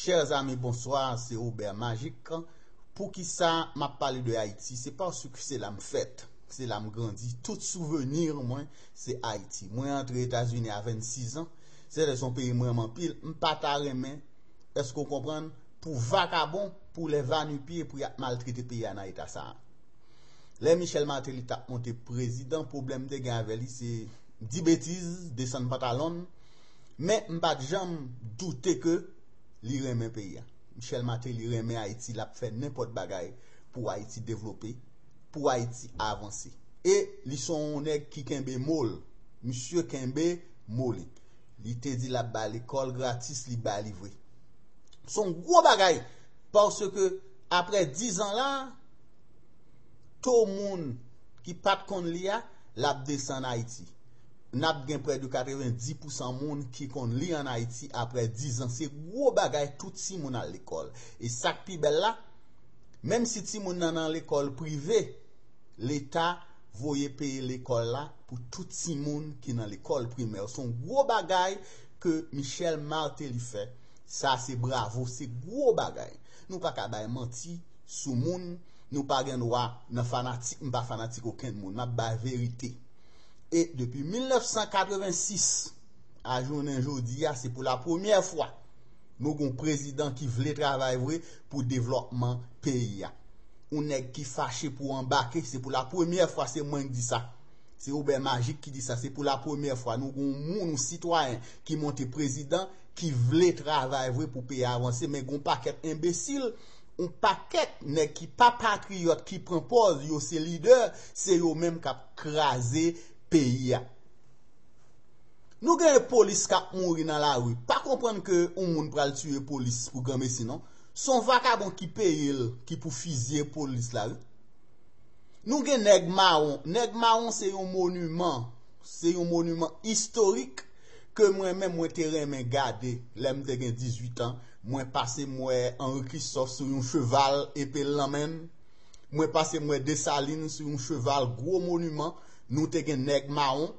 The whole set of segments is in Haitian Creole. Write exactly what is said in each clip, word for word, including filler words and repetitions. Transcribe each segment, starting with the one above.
Chers amis, bonsoir, c'est Robert Magic. Poukisa m ap pale de Ayiti? Se paske se la m fèt, se la m grandi. Tout souvenir mwen, se Ayiti. Mwen antre Etazini a vennsis an. Se yon peyi m renmen anpil. M pa ta renmen, èske w konprann, pou vakabon, pou lè va nu pye, pou y ap maltrete peyi a nan eta sa a. Lè Michel Martelly t ap monte prezidan, pwoblèm m te gen avè li, se di betiz, desann pantalon m. Men m pa t janm doute ke li renmen peyi a. Michel Martelly renmen Ayiti, l ap fè nenpòt bagay pou Ayiti devlope, pou Ayiti avanse. E li se yon nèg ki kenbe mo l. Misye kenbe mo li. Li te di l ap bay lekòl gratis, li bay li vre. Se yon gwo bagay. Paske apre diz an la, to moun ki pa t konn li a, l ap desann Ayiti. N ap gen prè de katrevenndis pousan moun ki konn li ann Ayiti apre diz an. Se gwo bagay, tout timoun al lekòl. E sa k pi bèl la, menm si timoun nan nan lekòl prive, Leta voye peye lekòl la pou tout timoun ki nan lekòl primè. Se yon gwo bagay ke Michel Martelly fè. Sa se bravo, se gwo bagay. Nou pa ka bay manti sou moun, nou pa gen dwa nan fanatik, m pa fanatik okenn moun. M ap bay verite. E depi mil nèf san katrevensis a jounen jodi a, se pou la premyè fwa nou gen yon prezidan ki vle travay vre pou devlòpman peyi a. Yon nèg ki fache pou anbake, se pou la premyè fwa, se mwen ki di sa. Se Obè Majik ki di sa, se pou la premyè fwa nou gen yon moun, yon sitwayen ki monte prezidan, ki vle travay vre pou peyi a avanse, men gen yon pakèt enbesil, yon pakèt nèg ki pa patriyòt, ki pran pòz yo se lidè, se yo menm k ap kraze peyi a. Nou gen polis k ap mouri nan lari. Pa konprann ke yon moun pral tiye polis pou granmesi non. Se yon vakabon ki peye l ki pou fizye polis la wi. Nou gen nèg mawon. Nèg mawon se yon moniman. Se yon moniman istorik ke mwen menm mwen te renmen gade lè m te gen dizuit an. Mwen pase m wè Henri Christophe sou yon cheval, epe l nan men l. Mwen pase m wè Desalin sou yon cheval, gwo moniman. Nou te gen nèg mawon.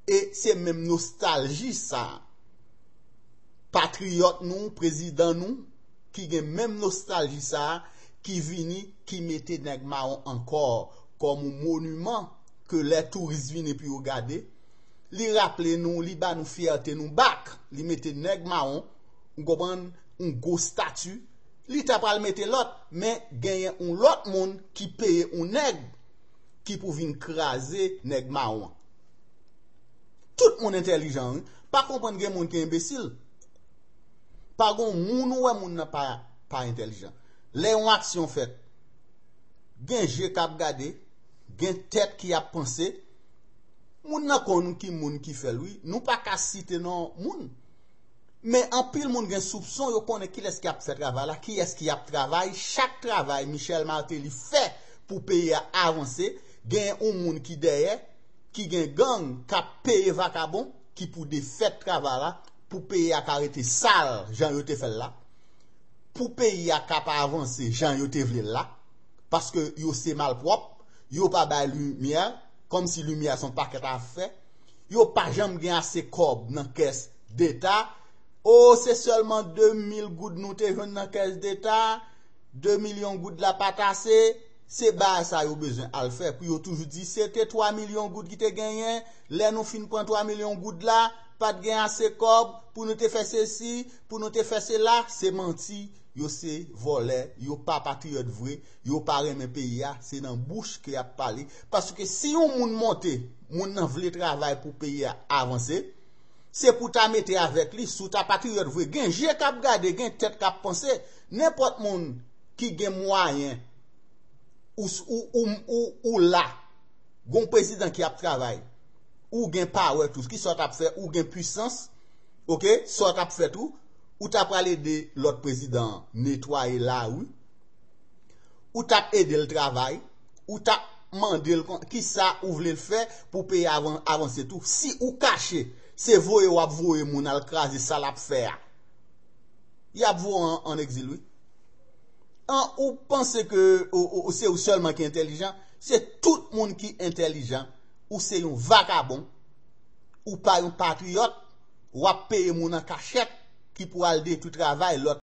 E se menm nostalji sa a. Patriyòt nou, prezidan nou, ki gen menm nostalji sa a, ki vini, ki mete nèg mawon ankò kòm yon moniman ke lè touris vini pou yo gade, li raple nou, li ba nou fyète nou back. Li mete nèg mawon, ou konprann, yon gwo stati. Li ta pral mete lòt, men genyen yon lòt moun ki peye yon nèg ki pou vin kraze nèg mawon an. Tout moun entèlijan wi. Pa konprann gen moun ki enbesil. Pa gon moun ou wè moun nan pa, pa entèlijan. Lè yon aksyon fèt, gen je k ap gade, gen tèt ki ap panse. Moun nan konn ki moun ki fè l wi. Nou pa ka site non moun. Men anpil moun gen soupson, yo konnen kilès ki ap fè travay la, kiyès ki ap travay. Chak travay Michel Martelly fè pou peyi a avanse, gen yon moun ki dèyè, ki gen gang k ap peye vakabon, ki pou defèt travay la, pou peyi a ka rete sal jan yo te fè l la, pou peyi a ka pa avanse jan yo te vle l la, paske yo se malpwòp, yo pa bay limyè, kòmsi limyè se yon pakèt afè, yo pa janm gen ase kòb nan kès deta. O, se sèlman de mil goud nou te jwenn nan kès deta, de milyon goud la pa t ase, se bagay sa yo bezwen al fè pou yo toujou di se te twa milyon goud ki te genyen, lè nou fin pran twa milyon goud la, pa t gen ase kòb pou nou te fè sesi, pou nou te fè sela, se manti, yo se vòlè, yo pa patriyòt vre, yo pa renmen peyi a, se nan bouch ke y ap pale. Paske si yon moun monte, moun nan vle travay pou peyi a avanse, se pou ta mete avèk li, si w ta patriyòt vre, gen je k ap gade, gen tèt k ap panse, nenpòt moun ki gen mwayen, ou, ou, ou, ou, ou la, gon prezidan ki ap travay, ou gen power tou, ki sa w t ap fè, ou gen pwisans, oke, sa w t ap fè tou, ou ta pral ede lòt prezidan an netwaye lari, ou t ap ede l travay, ou t ap mande l kon, kisa ou vle l fè pou peyi a avan-, avanse tou. Si ou kache, se voye w ap voye moun al kraze sa l ap fè a. Y ap voye w an, an egzil, wi. An, ou panse ke ou, ou, se ou sèlman ki entèlijan? Se tout moun ki entèlijan. Ou se yon vakabon. Ou pa yon patriyòt. W ap peye moun an kachèt ki pou al detwi travay lòt